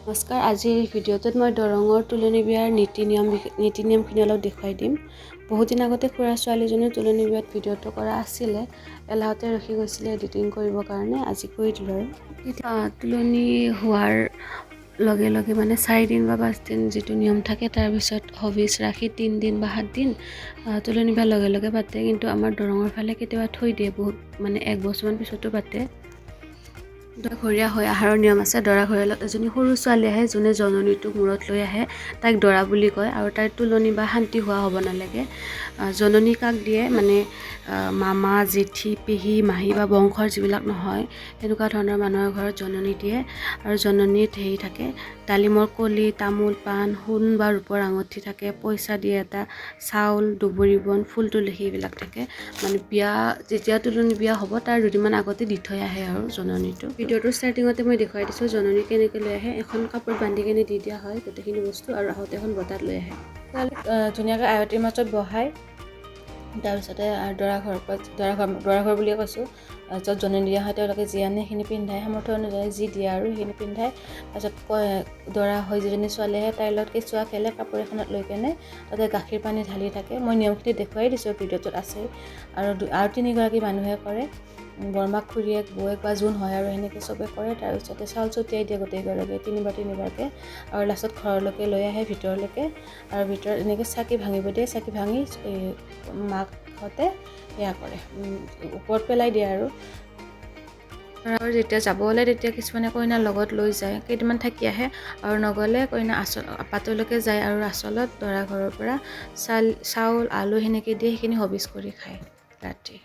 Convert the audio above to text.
নমস্কাৰ, আজিৰ এই ভিডিঅ'টোত মই দৰঙৰ তোলনি বিয়াৰ নীতি নিয়মখিনি অলপ দেখুৱাই দিম। বহুত দিন আগতে খুৰাৰ ছোৱালীজনীৰ তোলনি বিয়াত ভিডিঅ'টো কৰা আছিলে, এলাহতে ৰখি গৈছিলে এডিটিং কৰিবৰ কাৰণে। আজি কৰি দিলোঁ। আৰু এতিয়া তোলনি হোৱাৰ লগে লগে মানে 4 দিন বা 5 দিন যিটো নিয়ম থাকে, তাৰপিছত হবিজ ৰাখি 3 দিন বা 7 দিন তোলনি বিয়াৰ লগে লগে পাতে। কিন্তু আমাৰ দৰঙৰ ফালে কেতিয়াবা থৈ দিয়ে বহুত, মানে এক বছৰমান পিছতো পাতে। দৰাঘৰীয়া হৈ আহাৰৰ নিয়ম আছে। দৰা ঘৰীয়াৰ লগত এজনী সৰু ছোৱালী আহে, যোনে জননীটোক মূৰত লৈ আহে, তাইক দৰা বুলি কয়। আৰু তাইৰ তোলনি বা শান্তি হোৱা হ'ব নালাগে। জননী কাক দিয়ে মানে মামা, জেঠী, পেহী, মাহী বা বংশৰ যিবিলাক নহয়, তেনেকুৱা ধৰণৰ মানুহৰ ঘৰত জননী দিয়ে। আৰু জননীত হেৰি থাকে, ডালিমৰ কলি, তামোল পাণ, সোণ বা ৰূপৰ আঙুঠি থাকে, পইচা দিয়ে এটা, চাউল, দুবৰি বন, ফুল তুলসী এইবিলাক থাকে। মানে বিয়া যেতিয়া তোলনি বিয়া হ'ব, তাৰ দুদিনমান আগতে দি থৈ আহে আৰু জননীটো। ভিডিঅ'টোৰ ষ্টাৰ্টিঙতে মই দেখুৱাই দিছোঁ জননী কেনেকৈ লৈ আহে। এখন কাপোৰত বান্ধি কেনে দি দিয়া হয় গোটেইখিনি বস্তু আৰু আহোঁতে এখন বটাত লৈ আহে। ছোৱালীক ধুনীয়াকৈ আয়তীৰ মাজত বহাই, তাৰপিছতে দৰা ঘৰৰ পৰা, দৰা ঘৰ, দৰা ঘৰ বুলিয়ে কৈছোঁ, য'ত জননী দিয়া হয়, তেওঁলোকে যি আনে সেইখিনি পিন্ধায়, সামৰ্থ্য অনুযায়ী যি দিয়ে আৰু সেইখিনি পিন্ধায়। তাৰপিছত দৰা হৈ যিজনী ছোৱালী আহে, তাইৰ লগত কেঁচুৱা খেলে কাপোৰ এখনত লৈ কেনে, তাতে গাখীৰ পানী ঢালি থাকে। মই নিয়মখিনি দেখুৱাই দিছোঁ, ভিডিঅ'টোত আছে। আৰু তিনিগৰাকী মানুহে কৰে, বৰমাক, খুৰীয়েক, বৌৱেক বা যোন হয় আৰু সেনেকৈ চবে কৰে। তাৰপিছতে চাউল ছটিয়াই দিয়ে গোটেইগৰাকীয়ে তিনিবাৰ তিনিবাৰকৈ আৰু লাষ্টত ঘৰলৈকে লৈ আহে ভিতৰলৈকে। আৰু ভিতৰত এনেকৈ চাকি ভাঙিব দিয়ে। চাকি ভাঙি এই মাকহঁতে সেয়া কৰে, ওপৰত পেলাই দিয়ে। আৰু যেতিয়া যাব ওলায়, তেতিয়া কিছুমানে কইনা লগত লৈ যায়, কেইদিনমান থাকি আহে। আৰু নগ'লে কইনা আচল পাতলৈকে যায় আৰু আচলত দৰা ঘৰৰ পৰা চাউল, আলু সেনেকৈ দিয়ে, সেইখিনি হবিজ কৰি খায় ৰাতি।